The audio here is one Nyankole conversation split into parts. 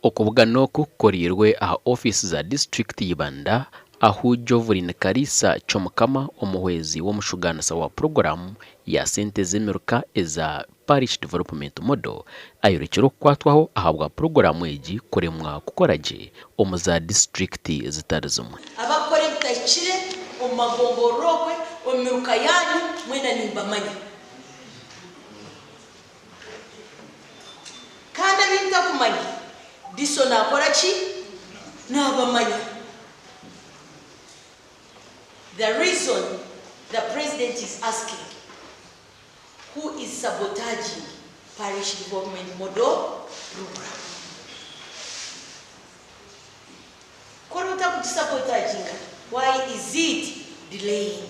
Okubugana oku kukoreirwe aha ofiisi za disiturikiti Ibanda ahu Joveline Kariisa Kyomukama omuhwezi w'omushugaanisa wa puroguraamu ya sente z'emiruka eza Parish Development Model ayorekire okukwatwaho ahabwa puroguraamu egi kuremwa kukora gye omu za disiturikiti zitari zimwe. Abakukora ebitahikire omu magomborora okwe omu miruka yaanyu mwena nimbamanya. Kandi abu ntakumanya, Diso naakora ki? Naabamanya. The reason the president is asking who is sabotaging parish development model program. Ku ori otakugisabotaginga, why is it delaying?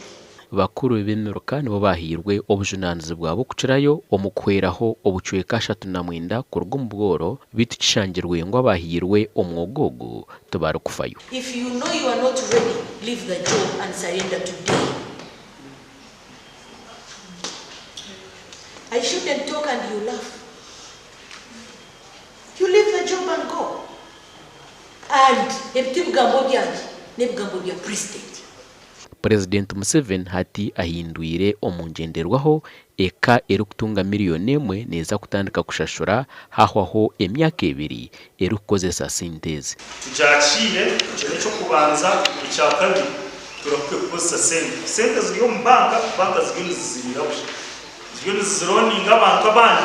Bakuru b'emiruka nibo baahairwe obujunaanizibwa bw'okukirayo omu kuhweraho obucweka 39 kuruga omu bworo beitu kishangirwe ngu abaahairwe omwoga ogu tibarikufayo. If you know you are not ready, leave the job and surrender today. I shouldn't talk and you laugh. You leave the job and go. And ebi tibigambo byangye, n'ebigambo bya president. Purezidenti Museveni hati ahindwire omu ngyenderwaho eka erikutunga miriyoni emwe neeza kutandika kushashura hahwaho emyaka ebiri erikukozesa sente ezi. Tugyakiire, ekyo n'eky'okubanza. Ekyakabiri, turahuke kukozesa sente. Sente ziri omu banka, banka ziriyo niziziriira busha. Ziriyo nizizironinga abantu abandi.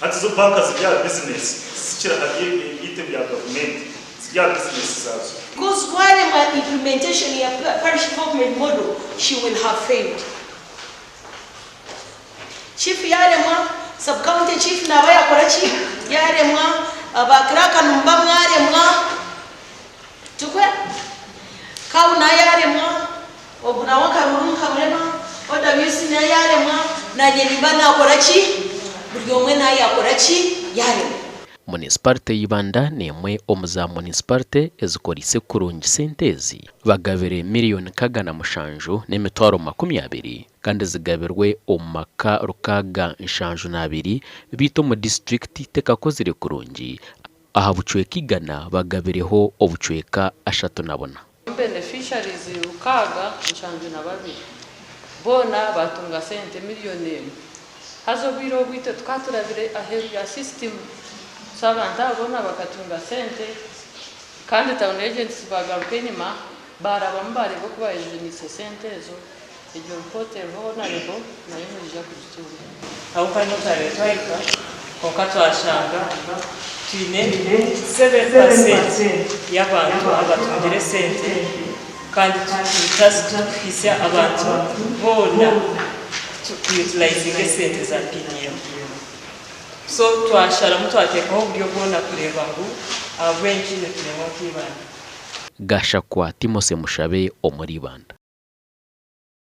Hati zo banka ziri aha bizinesi, tizikiri aha by'ebintu ebya gavumenti, ziri aha bizinesi zaazo. Because waremwa implementation ya parish development model she will have failed. Chief yaremwa, sub county chief naba yakora ki? Yaremwa, ba clerk nimuba mwaremwa, tikwe? Cow nayo yaremwa, Ogu nawe akaruru nkamurema, OWC nayo yaremwa, nanye nimba nakora ki? Buri omwe nayo yakora ki? Yaremwa. Munisiparite ya Ibanda n'emwe omu za munisiparite ezikoreise kurungi sente ezi. Bagabire miriyoni 67 20,000 kandi zigabirwe omu maka 672 beitu omu disiturikiti tekakozire kurungi aha bucweka igana bagabireho obucweka 34. Beneficiaries 672 boona baatunga sente miriyoni emwe. Haza obwire obu itwe tukaba turabire aheeru ya system so abantu abo boona bakatunga sente kandi town agents baagaruka enyima baarabamu baareeba oku baayejuniise sente ezo. Egyo report eriho Honourable nayo noija kugitunga. Ahabw'okuba niho twabaire twahika, kwonka twashanga twine 7% y'abantu abatungire esente kandi tutahitsya abantu boona ku utilizinga esente za PDM. So twasharamu twateekaho oburyo bwona kureeba ngu ahabw'enki nituremwa nk'eibanda. Gashakwa Timothy Mushabe omuri Ibanda.